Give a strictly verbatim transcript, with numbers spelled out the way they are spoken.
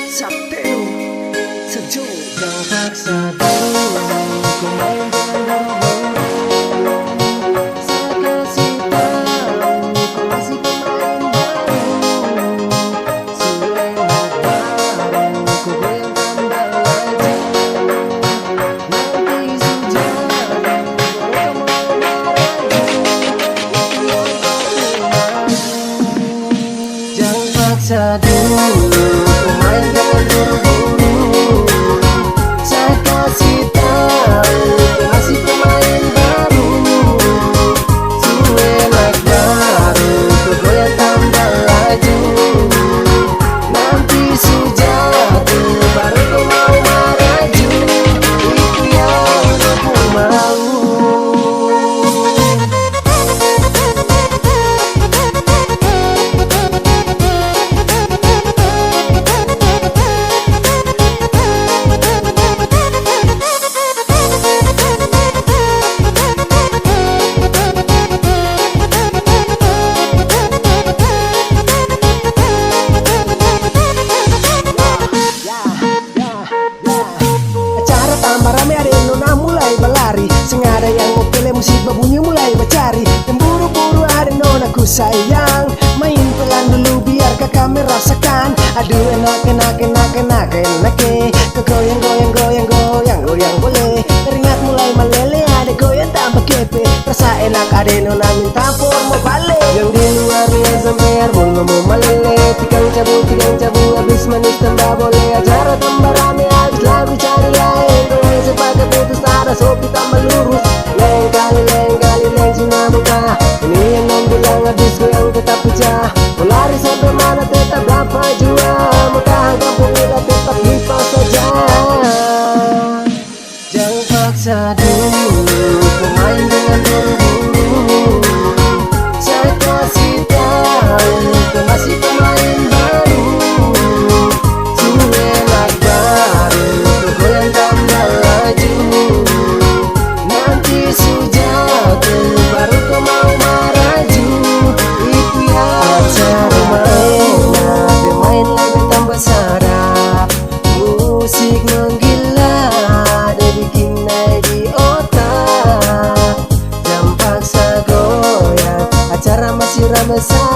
Sateno Sejo. Jang paksa dulu, ku main dengan buru-buru. Sa kasi tau, ku masih pemain baru. Su enak baru, ku goyang tambah laju. Nanti su jadi, baru kau mau marah. Jang paksa dulu, pemain jangan buru-buru. Sa kasi tau, masih pemain baru. Su enak baru, kau goyang tambah laju. Nanti su jatuh, baru kau mau maraju. Itu yang aku mau. Acara tambah rame, ade nona mulai balari. Seng ada yang mo pele, musik babunyi mulai bacari. Yang buru-buru ade nona ku sayang. Main pelan dulu biar kaka merasakan. Aduh enak, enak, enak, enak, enak, eh. Goyang, goyang, goyang, goyang, goyang boleh. Keringat mulai malele, ade goyang tambah kepe. Rasa enak, ade nona minta for mo bale. Yang di luar lia sampe harbol mo malele. Tikang cabu, tikang cabu, abis manis tambah boleh. Acara tambah rame, abis lagu cari laeng. Goyang sepakat putus, ada sopi tambah lurus. Laeng kali, laeng kali, laeng cina muka. Ini yang dong bilang abis goyang tetap pecah. Mo lari sampe mana tetap dapa jua. Mo tahan kampung ila tetap hipa saja. Jang paksa dulu, pemain jangan buru-buru. Sa kasi tau, kau masih pemain baru. Su enak baru, kau goyang tambah laju. Nanti su jatuh, baru kau mau maraju. Itu ya acara maena, bermain lagu tambah sadap. Musik menggila, dia bikin nae di otak. Jang paksa goyang, acara masih rame sa